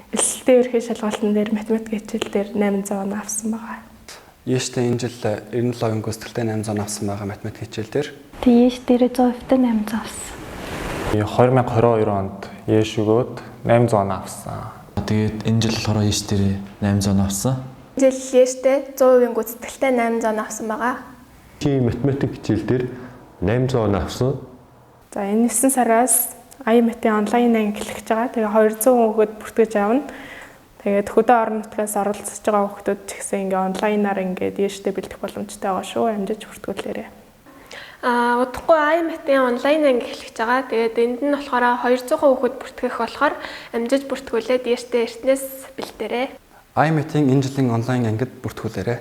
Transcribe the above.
Элсэлтийн ерхий шалгалтын дээр математик хичээл дээр 800 оноо авсан байгаа. ЕШ-тэй энэ жил 97% гүйцэтгэлтэй 800 авсан байгаа математик хичээл дээр. Тэгээ ЕШ дээрээ 100%-тай 800 авсан. 2022 онд ЕШ өгөөд 800 оноо авсан. Тэгээд энэ жил болохоор ЕШ дээрээ 800 оноо авсан. Энэ жил ЕШ-тэй 100% гүйцэтгэлтэй 800 оноо авсан байгаа. Чи математик хичээл дээр 800 оноо авсан. За, энэ 9 сараас IMAT-ийн онлайн анги эхлэх гэж байгаа. Тэгээ 200 хүүхэд бүртгэж авна. Тэгээд хөдөө орон нутгаас оролцож байгаа хүүхдүүд ч гэсэн ингээ онлайнаар ингээд ЕШ-тэй бэлдэх боломжтой байгаа шүү. Амжиж бүртгүүлээрэй. Удахгүй IMAT-ийн онлайн анги эхлэх гэж байгаа. Тэгээд энд нь болохоор 200 хүүхэд бүртгэх болохоор амжиж бүртгүүлээд ЕШ-тэй эртнээс бэлдээрэй. IMAT-ийн энэ жилийн онлайн ангид бүртгүүлээрэй.